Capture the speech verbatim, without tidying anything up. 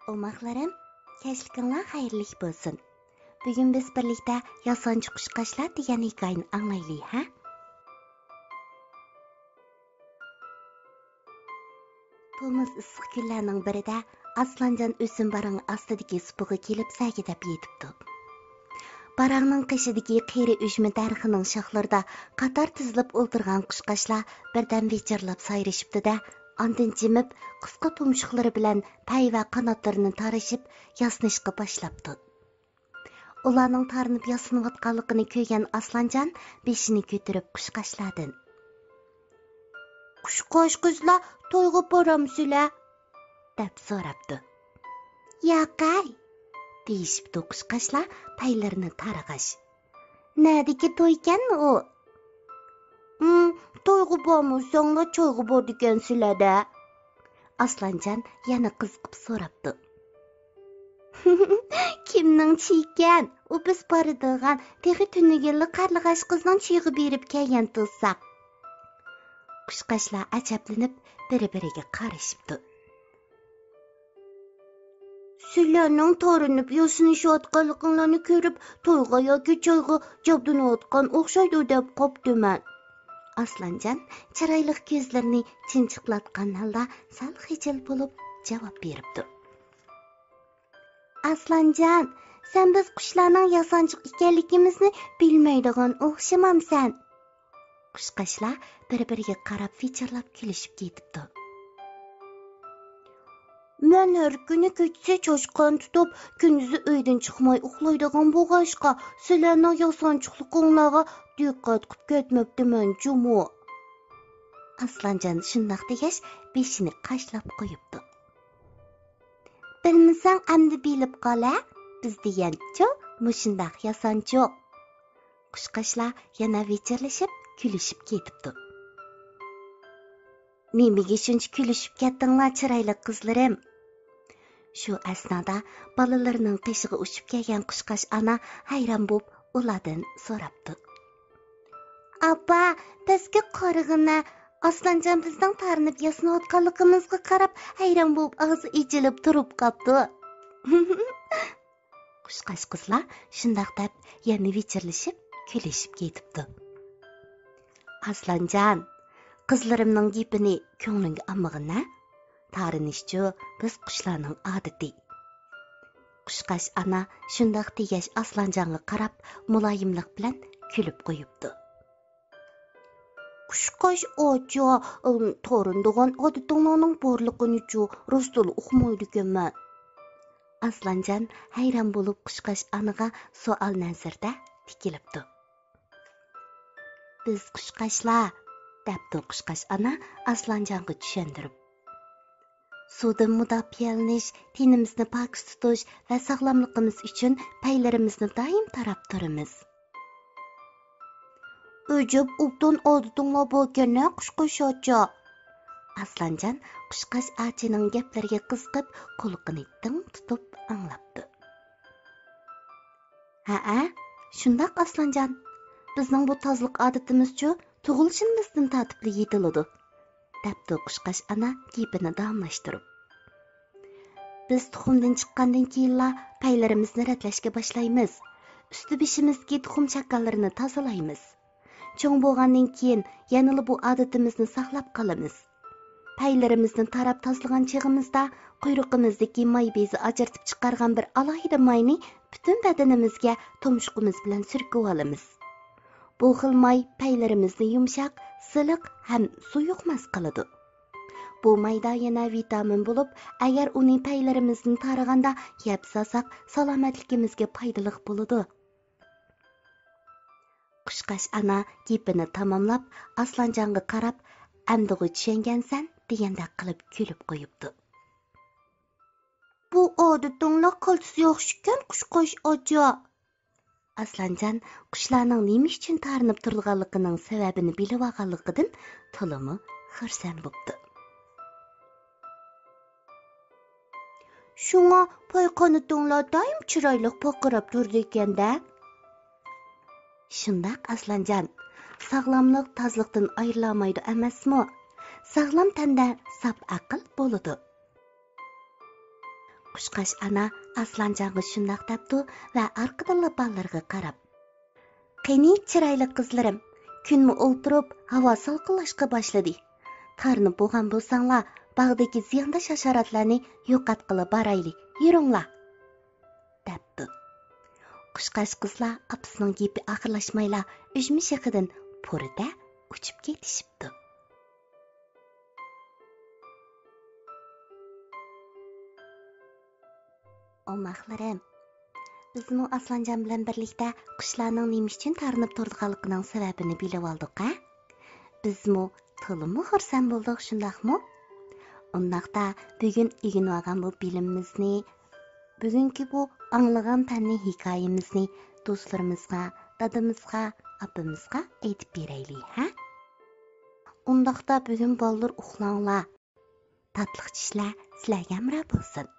ئوماقلىرىم، كەچلىكىڭلار خەيرلىك بولسۇن. بۈگۈن بىز بىرلىكتە ياسانچۇ قۇشقاچلار دېگەن ھېكايىنى ئاڭلايلى، ھە؟ تومۇز ئىسسىق كۈنلەرنىڭ بىرىدە ئاسلانجان ئۈزۈم باراڭ ئاستىدىكى سۇپىغا كېلىپ سەگىدەپ يېتىپتۇ. باراڭنىڭ قېشىدىكى قېرى ئۈجمە دەرىخىنىڭ شاخلىرىدا قاتار تىزىلىپ ئولتۇرغان قۇشقاچلار بىردەم ۋىچىرلاپ سايرىشىپتۇ-دە، ئاندىن جىمىپ، قىسقا تۇمشۇقلىرى بىلەن پەي ۋە قاناتلىرىنى تارىشىپ، ياسىنىشقا باشلاپتۇ. ئۇلارنىڭ تارىنىپ ياسىنىۋاتقانلىقىنى كۆرگەن ئاسلانجان بېشىنى كۆتۈرۈپ قۇشقاچلاردىن، «قۇشقاچ قىزلار، تويغا بارامسىلەر؟» دەپ سوراپتۇ. «ياقەي!» دېيىشىپتۇ قۇشقاچلار پەيلىرىنى تارىغاچ. «نەدىكى تويكەن ئۇ؟» «ھىم، تويغا بارمىساڭلار چايغا بارىدىكەنسىلەر-دە.» ئاسلانجان يەنە قىزىقىپ سوراپتۇ. «كىمنىڭ چېيىكەن؟ ئۇ بىز بارىدىغان، تېخى تۈنۈگۈنلا قارلىغاچ قىزنىڭ چېيىغا بېرىپ كەلگەن تۇرساق.» قۇشقاچلار ئەجەبلىنىپ، بىر-بىرىگە قارىشىپتۇ. «سىلەرنىڭ تارىنىپ ياسىنىشىۋاتقانلىقىڭلارنى كۆرۈپ، تويغا ياكى چايغا جابدۇنۇۋاتقان ئوخشايدۇ دەپ قاپتىمەن.» ئاسلانجان چىرايلىق كۆزلىرىنى چىمچىقلاتقان ھالدا سەل خىجىل بولۇپ جاۋاب بېرىپتۇ. «ئاسلانجان، سەن بىز قۇشلارنىڭ ياسانچۇق ئىكەنلىكىمىزنى بىلمەيدىغان ئوخشىمامسەن؟» قۇشقاچلار بىر-بىرىگە قاراپ ۋىچىرلاپ كۈلۈشۈپ كېتىپتۇ. «مەن ھەر كۈنى كېچىسى چاشقان تۇتۇپ، كۈندۈزى ئۆيدىن چىقماي ئۇخلايدىغان بولغاچقا، سىلەرنىڭ ياسانچۇقلۇقۇڭلارغا دىققەت قىپ كەتمەپتىمەن جۇمۇ.» ئاسلانجان شۇنداق دېگەچ، بېشىنى قاشلاپ قويۇپتۇ. «بىلمىسەڭ ئەمدى بىلىپ قال ھە، بىز دېگەنچۇ مۇشۇنداق ياسانچۇق.» قۇشقاچلار يەنە ۋىچىرلىشىپ كۈلۈشۈپ كېتىپتۇ. «نېمىگە شۇنچە كۈلۈشۈپ كەتتىڭلار، چىرايلىق قىزلىرىم؟» شۇ ئەسنادا بالىلىرىنىڭ قېشىغا ئۇچۇپ كەلگەن قۇشقاچ ئانا ھەيران بولۇپ ئۇلاردىن سوراپتۇ. «ئاپا، پەسكە قارىغىنە، ئاسلانجان بىزنىڭ تارىنىپ ياسىنىۋاتقانلىقىمىزغا قاراپ ھەيران بولۇپ ئاغزى ئېچىلىپ تۇرۇپ قاپتۇ.» قۇشقاچ قىزلار شۇنداق دەپ يەنە ۋىچىرلىشىپ كۈلۈشۈپ كېتىپتۇ. «ئاسلانجان، قىزلىرىمنىڭ گېپىنى كۆڭلۈڭگە ئالمىغىن ھە. تارىنىشچۇ بىز قۇشلارنىڭ ئادىتى.» قۇشقاچ ئانا شۇنداق دېگەچ ئاسلانجانغا قاراپ مۇلايىملىق بىلەن كۈلۈپ قويۇپتۇ. «قۇشقاچ ئاچا، ئىم، تارىنىدىغان ئادىتىڭلارنىڭ بارلىقىنىچۇ راستلا ئۇقمايدىكەنمەن.» ئاسلانجان ھەيران بولۇپ قۇشقاچ ئانىغا سوئال نەزىرىدە تىكىلىپتۇ. «بىز قۇشقاچلار،» دەپتۇ قۇشقاچ ئانا ئاسلانجانغا چۈشەندۈرۈپ. «سۇدىن مۇداپىئەلىنىش، تېنىمىزنى پاكىز تۇتۇش ۋە ساغلاملىقىمىز ئۈچۈن پەيلىرىمىزنى دائىم تاراپ تۇرىمىز.» «ئەجەب ئوبدان ئادىتىڭلار باركەن ھە، قۇشقاچ ئاچا.» ئاسلانجان قۇشقاچ ئاچىنىڭ گەپلىرىگە قىزىقىپ، قۇلىقىنى دىڭ تۇتۇپ ئاڭلاپتۇ. «ھەئە، شۇنداق ئاسلانجان. بىزنىڭ بۇ تازىلىق ئادىتىمىزچۇ تۇغۇلۇشىمىزدىن تارتىپلا يېتىلىدۇ.» دەپتۇ قۇشقاچ ئانا گېپىنى داۋاملاشتۇرۇپ. «بىز تۇخۇمدىن چىققاندىن كېيىنلا پەيلىرىمىزنى رەتلەشكە باشلايمىز. ئۈستى بېشىمىزدىكى تۇخۇم چاكانلىرىنى تازىلايمىز. چوڭ بولغاندىن كېيىن يەنىلا بۇ ئادىتىمىزنى ساقلاپ قالىمىز. پەيلىرىمىزنى تاراپ تازىلىغان چېغىمىزدا قۇيرۇقىمىزدىكى ماي بېزى ئاجرىتىپ چىقارغان بىر ئالاھىدە ماينى پۈتۈن بەدىنىمىزگە تۇمشۇقىمىز بىلەن سۈركىۋالىمىز. بۇ خىل ماي پەيلىرىمىزنى يۇمشاق، سىلىق ھەم سۇيۇقماس قىلىدۇ. بۇ مايدا يەنە ۋىتامىن بولۇپ، ئەگەر ئۇنى پەيلىرىمىزدىن تارىغاندا يەپ سالساق، سالامەتلىكىمىزگە پايدىلىق بولىدۇ.» قۇشقاچ ئانا گېپىنى تاماملاپ، ئاسلانجانغا قاراپ، «ئەمدىغۇ چۈشەنگەنسەن» دېگەندەك قىلىپ كۈلۈپ قويۇپتۇ. «بۇ ئادىتىڭلار قىلچىسى ياخشىكەن، قۇشقاچ ئاچا.» ئاسلانجان قۇشلارنىڭ نېمە ئۈچۈن تارىنىپ تۇرىدىغانلىقىنىڭ سەۋەبىنى بىلىۋالغانلىقىدىن تولىمۇ خۇرسەن بوپتۇ. «شۇڭا پاي قانىتىڭلار دائىم چىرايلىق پارقىراپ تۇرىدىكەن-دە.» «شۇنداق، ئاسلانجان. ساغلاملىق تازىلىقتىن ئايرىلالمايدۇ ئەمەسمۇ؟ ساغلام تەندە ساپ ئەقىل بولىدۇ.» قۇشقاچ ئانا ئاسلانجانغا شۇنداق دەپتۇ ۋە ئارقىدىنلا بالىلىرىغا قاراپ، قېنى، چىرايلىق قىزلىرىم، كۈنمۇ ئولتۇرۇپ، ھاۋا سالقىنلاشقا باشلىدى. تارىنىپ بولغان بولساڭلار، باغدىكى زىيانداش ھاشاراتلارنى يوقاتقىلى بارايلى، يۈرۈڭلار، دەپتۇ. قۇشقاچ قىزلار ئاپىسىنىڭ گېپى ئاخىرلاشمايلا ئۈجمە شېخىدىن پۇرىدە ئۇچۇپ كېتىشىپتۇ. ئوماقلىرىم، بىزمۇ ئاسلانجان بىلەن بىرلىكتە قۇشلارنىڭ نېمە ئۈچۈن تارىنىپ تۇرىدىغانلىقىنىڭ سەۋەبىنى بىلىۋالدۇق، ھە؟ بىزمۇ تولىمۇ خۇرسەن بولدۇق، شۇنداقمۇ؟ ئۇنداقتا بۈگۈن ئۆگىنىۋالغان بۇ بىلىمىمىزنى، بۈگۈنكى بۇ ئاڭلىغان پەننى ھېكايىمىزنى دوستلىرىمىزغا، دادىمىزغا، ئاپىمىزغا ئېيتىپ بېرەيلى، ھە؟ ئۇنداقتا بۈگۈن بالىلار ئۇخلاڭلار. تاتلىق چۈشلەر سىلەرگە ھەمراھ بولسۇن.